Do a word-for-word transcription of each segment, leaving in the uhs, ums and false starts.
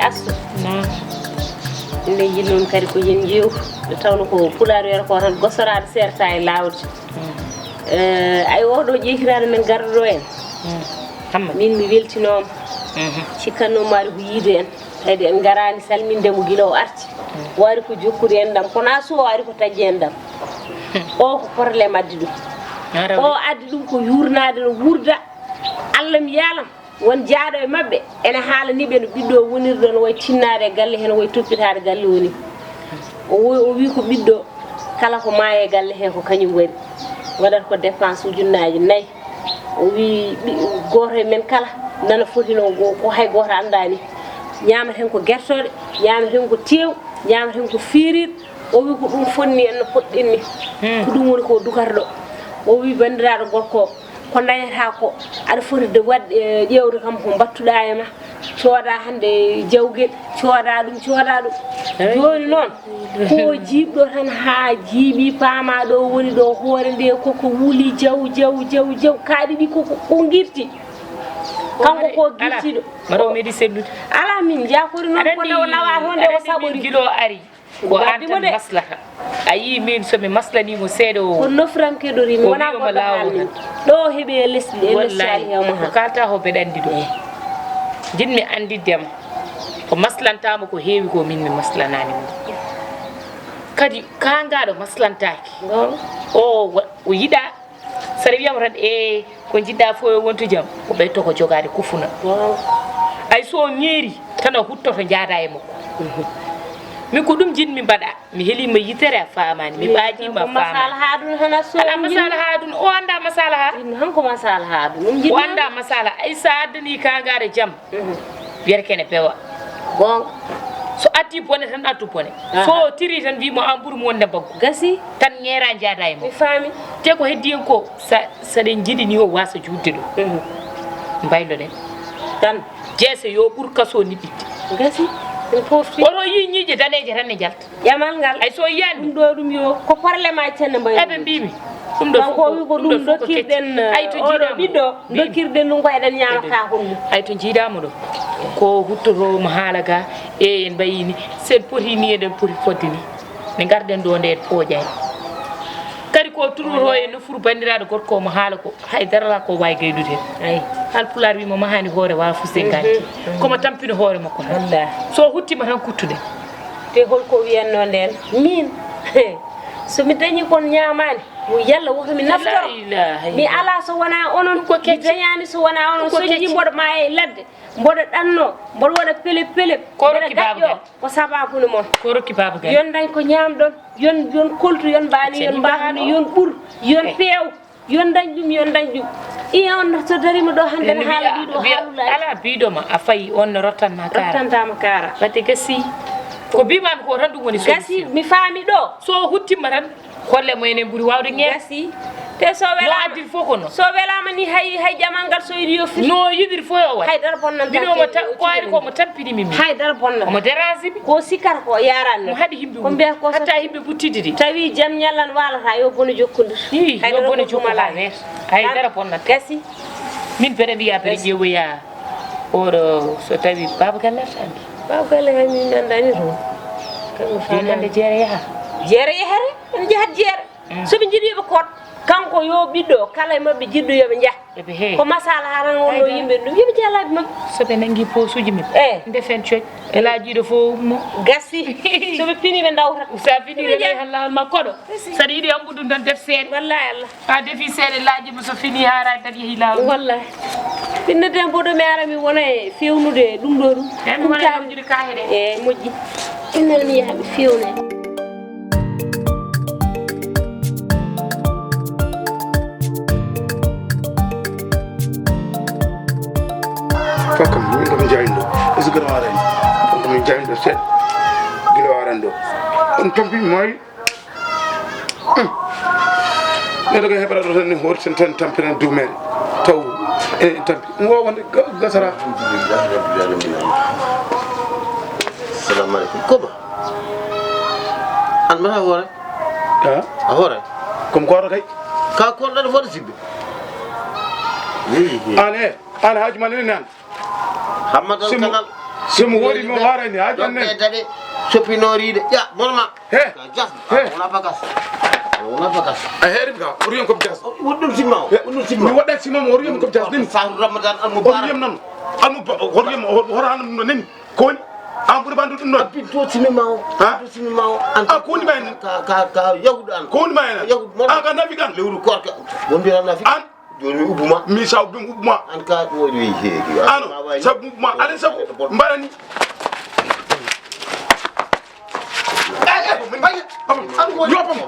Astu. Nde jiɗ noon kadi ko yen jeew, nde tawno ko pulaar wiyata ko tan gosoraaɗo seerta e laawde. Eh, ay, oɗo ƴeekiraaɗo men garɗo ɗo en, min mi weltinooma. Cikkannoo maari ko yiide en, kadi en ngaraani salminde mo gila o arti. O ari ko jokkude en ɗam, kono a suwa o ari ko taƴde en ɗam. O ko problème addi ɗum. O addi ɗum ko yuurnaade no wuurda. Allah mi yaalam. Won jaaɗo e maɓɓe ene haalani ɓe no ɓiɗɗo wonirɗo no wayi tinnaade e galle hee, no wayi toppitaade galle o ni. O wo-, o wii ko ɓiɗɗo kala ko maaya e galle hee ko kañum waɗi. Waɗata ko dépense ujunnaaji nayi. O wii ɓi-, gooto e men kala nana foti no go-, ko hay gooto anndaani. Ñaamaten ko gertooɗe, ñaamaten ko teew, ñaamaten ko fiiriir. O wii ko ɗum fotni en no potɗen ni. Ko ɗum woni ko dukarɗo. O wii banndiraaɗo gorko, ko dañataa ko, aɗa foti de waɗ-, eh, ƴeewde kam ko mbattuɗaa e ma. Cooda hannde jawgel, cooda ɗum, cooda ɗum. Jooni noon, ko jiiɓɗo tan haa jiiɓi, paama ɗo woni ɗo hoore nde, koko wuli jaw, jaw, jaw, jaw. Kaaɗi ɗi koko, ko girti. Kanko ko girtiiɗo. Maro medi sellude. Ala min jakori noon ko nde o nawa toon nde o saɓori. Gilo ari. Ko an tan maslata. A yii min so mi maslanii mo seeɗa o. Ko nofram keɗori mi wona goɗɗo haalni. Ɗo o heɓi e lesdi e lesdi. Wallahi, ko kalta ko mbeɗa anndi ɗum. Jiɗmi anndidde ma ko maslanta mo ko heewi ko min mi maslanaani mo. Kadi kaangaaɗo maslantaaki. O wa-, o yiɗa. Saɗa wiyamo tan e ko jiɗɗa fof yo wontu jam, ko ɓeyto ko jogaade kufuna. Ay so o ŋeeri tan a huttoto njaada e makko. Min ko ɗum jiɗmi mbaɗa, mi helima yitere a faamaani, mi ɓaajima a faamaani. Masala haa ɗum hana so ala masala haa ɗum, o annda masala haa. Hanko masala haa ɗum. O annda masala, ay sa addani kaangare jam. Wiyata kene pewa. Goonga. So addi bone tan addu bone. So tiri tan wi mo an ɓuri mo wonde mbaggu. Gasi. Tan ŋeera njaada e mo. Mi faami. Te ko heddi en ko sa, saɗen jiɗi ni o wasa juutde ɗo. Mbayloɗen. Tan. Jeese yo ɓur kaso niɓɓitte. Gasi. Ɗum pofti. Oto yi ñiiƴe daneeje tan ne njalta. Ƴamal ngal. Ay so yiyaani ɗum ɗo ɗum yo ko parlement cenne mbayi. Ebe mbimi. Ɗum ɗo fof ko ɗum ɗo fof ko dokkirɗen. Ay to oɗo jiiɗaama ɓiɗɗo dokkirɗen ɗum ko eɗen ñaama kakol mum. Ay to jiiɗaama ɗo. Ko huttoto mo haala ga e en mbayi ni sen poti ni eɗen poti fodde ni. Ne ngarɗen ɗo nde en pooƴaani. Kadi ko turoro e nofuru banndiraaɗo gorko mo haala ko hay dara la ko wawi gaydude. Ay. Hal pulaar wi mo mahani hoore wa fusde nganti. Komo tampino hoore makko tan. Wallaahi. So huttima tan kuttude. Te holko wiyannoo ndeen? Miin, so mi dañii kon ñaamaani, yo Yalla woto mi naftoro. Mi alaa so wonaa onon, mi dañaani so wonaa onon. So njii mboɗo maaya e ladde, mboɗo ɗannoo, mboɗo waɗa pelep pelep, mboɗo gaƴƴoo, ko sabaabu no mon. Ko rokki baaba gal. Yon dañ ko ñaamɗon, yon, yon koltu, yon mbaani, yon mbaafni, yon ɓur, yon peew. Yon dañ ɗum, yon dañ ɗum. Iyo, on so darima ɗo hannde ne haala ɗiɗo haalulaaji. Ala biɗoma a fayi on ne rottanma kara. Rottantama kara. Wadde gasi. Ko mbimami ko tan ɗum woni solution. Gasi, mi faami ɗo. So huttima tan, holle mo enen ɓuri wawde ŋeeɗa. Gasi. Te so welama. No addiri fof ko noon. So welama ni hay, hay ƴamal ngal so yiɗi yo fir. No yiɗiri fof yo waɗ. Haydara bonnanta. Mbinomo ko ari ko mo tampini mi. Haydara bonnanta. Omo dérange mi. Ko sikkata ko yarani. Mo haɗi himɓe. Ko mbiya ko hatta himɓe ɓuttidi ɗi. Tawi jam ñallan walata yo bono jokkondir. Ii, yo bono jokko ha weeta. Haydara bonnata. Gasi. Min mbeɗa mbiya mbeɗa ƴeewoya oɗo so tawi Baba Galle arta anndi. Baba Galle hay min mi anndani toon. Kam mi faamaani. Hannde jeere yaha. Jeere yahare, en njahat jeere. So ɓe njiɗi yo ɓe koot. Kanko yo ɓiɗɗo kala e maɓɓe jiɗɗo yo ɓe njah. Eɓe heewi. Ko masala ha tan wonno yimɓe ɗum. Yo ɓe njah laabi maɓɓe. So ɓe nanngi posuji men. Eh. Ndefen coñ. E laajiiɗo fof ummo. Gasi. So ɓe pini ɓe ndawta. Sa fini ɓe njaha lawol makko ɗo. Saɗa yiɗi ambudu tan def seeɗa. Wallahi Allah. A defi seeɗa laaji mo so fini haara kadi yehi lawol. Wallahi. Ɓinno debbo ɗo mi ara mi wona e fewnude ɗum ɗo ɗum. Eyi mi wona e moƴƴude kaahe ɗe. Eyi moƴƴi. Innal mi yaha mi fewna. Fakam min kam jaayindo. Est-ce que no arani? Fakam min jaayindo seeɗa. Gila o arani ɗo. On tampi maayi. Neɗɗo kay heɓata ɗo tan ne hooti tan tan tampina duumere taw ene en tampi ɗum o wonde gasata. Salamu aleykum koba. An mata hoore. A hoore. Comme ko oto kay. Ka korɗo ɗo foti sibbe. An e an haaju man ene nan. Hammat al kanal. So mi hoori, mi hoorani, haa jonne. Ɗe daɗe, soppinooriiɗe. Ya, Morma. He. Ka jas. He. Wona bagas. Wona bagas. A heerii ka, o wiyi ko jas. Woɗɗum sinma o. He. Woɗɗum sinma. Mi waɗa sinma mo, o wiyi ko jas. Nini? Sahru Ramadan al Mubarak. O wiyi noon. Al Mubarak, o wiyi mo, o horaano ɗum ɗo nini. Ko woni? An ɓuri ɓanndu ɗum ɗon. Pinto sinma o. Ha? Pinto sinma o. An a ko woni mayne? Ka, ka, ka yahuɗo an. Ko woni mayne? Yahuɗo. An ka nafi kan. Lewru korka. Wonde an nafi. An. Jooni mi ubbuma. Mi sa ubbi ubbuma. An ka ɗo ɗo heedi. Ano, sabu ubbuma. Aɗa sabu mbaɗani. Yoppam.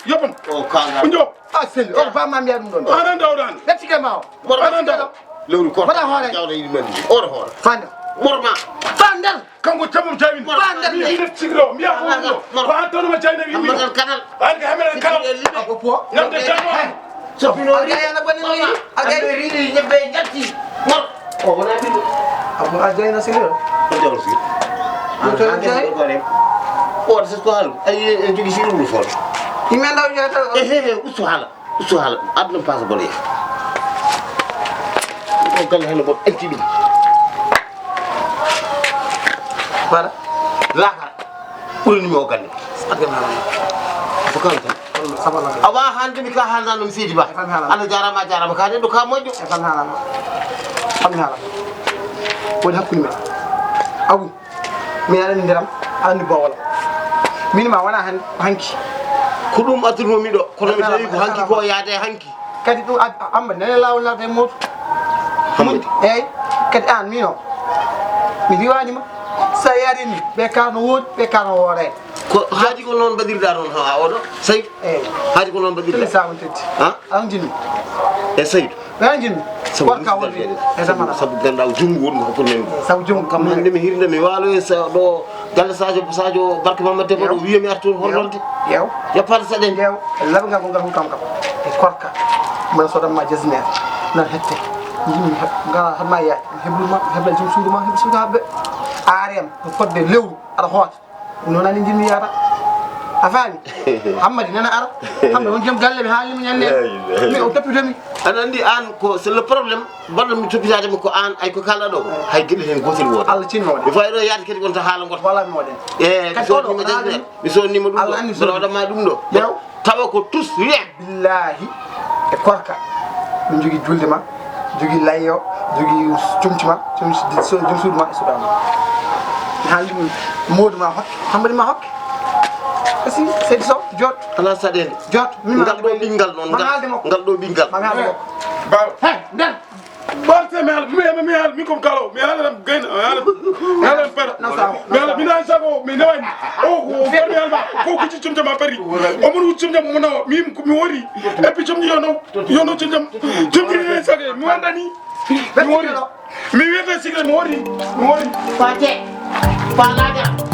Yoppam. O kala. Njo. A seli. O ba ma mbiya ɗum ɗon. Aɗa ndawɗan. Ɓe tike ma o. Aɗa ndaw. Lewru ko. Mbaɗa hoore. Jawɗo yiɗi men. Oto hoore. Fanda. Morma. Fandal. Kanko jaɓum jawi. Ba nder mi ne. Ina siglo mi ya ko ɗo. Ko an tan ma jawi na mi. Kanal. An ga hamel kanal. Ago po. Nam de tan. So bino ri ala bone ni. Aga ri ri ne be jatti. Mor. O wona bi. Abu ajay na siglo. Ko jaw si. Ko jaw. O sa ko hal. Ay en jogi siglo fo. Imenda jata. Eh eh eh usu hala. Ustu haala, aduna paasa bone. O galle hannde mboɗo anti ɗum. Voilà. Laakara. Ɓurani mi o galle. Ko kala tan. Awa hannde mi ka haalna ɗum seydi ba. Ana jarama jarama ka neɗɗo ka moƴƴo. Woni hakkunde men. Abu. Min aɗa anndi ndiram, aɗa anndi bowal. Min ma wona han-, hanki. Ko ɗum addunomi ɗo, kono mi tawi ko hanki ko yaade hanki. Kadi ɗum ad-, Ammadi nane laawol naata e mooto. Ammadi. Eeyi, kadi aan min o, mi riiwaani ma. So a yaarini, ɓe ka no woodi, ɓe ka no wooree. Ko haadi ko noon mbaɗirɗa noon ha oɗo, Saydu? Eeyi. Haadi ko noon mbaɗirɗa? Tuli saama teddi. Ha? Aɗa anndi ɗum? E Saydu? Ɓe anndin. Sabu korka woni e zamana. Sabu ganda o junngo woni ko hakkunde men. Sabu junngo. Kam hannde mi hirde mi waalo e sa-, ɗo galle Sadio, Sadio Barka Mamma Demba ɗo wiya mi artu horlonde. Yew. Yappaade saɗen. Yew. Laɓa ngal ko ngal kam kam. E korka. Mbaɗa sodan ma jasneer. Nan hette. Njimmi heb-, ngala hatma yaaj. Heblu ma, hebla jom suudu ma, heb suudu habbe. Arem. Ko fodde lewru. Aɗa hoota. Noon ani njimmi yahata. A faami? Hammadi nana ara. Hammadi won joom galle mi haalni mo ñande. Mi o toppito mi. Aɗa anndi aan ko c'est le problème. Mbaɗɗo mi toppitaade mo ko aan ay ko kaalɗa ɗo. Hay geɗel heen gootel wooda. Allah tinno waɗi. Mi fawi ɗo yaade kadi wonta haala ngota. Wala mi waɗen. E mi sodnima jasneer. Mi sodnima ɗum ɗo. Mbaɗa waɗa ma ɗum ɗo. Yew. Tawa ko tous rien. Billaahi e korka. Min jogii julde ma, jogii layyo, jogii comci ma, comci so-, jom suudu ma e suudu ma. Mi haaldi ɗum Moodu ma hokke, Hammadi ma hokke. Kasi Seydi Sow, jooɗ. Alaa saɗeende. Jooɗ. Min ma ngal ɗo ɓinngal noon, ngal ɗo ɓinngal. Ma mi haalde makko. He, nder. Barse mi haala, mi, mi, mi haala, min ko mi kalaw, mi haala tan gayna, mi haala, mi haala tan pera. Mi haala, mi naan sago, mi newani. O, ko, o, mi haala, ko, ko ci cum jam a pari. O mun wuc cum jam mo nawa, mi, mi wori. Et puis cum yo no, yo no cum jam. Cum jam ni sage, mi wandani. Mi wori. Mi wiyata sike, mi wori, mi wori. Fate, falaja.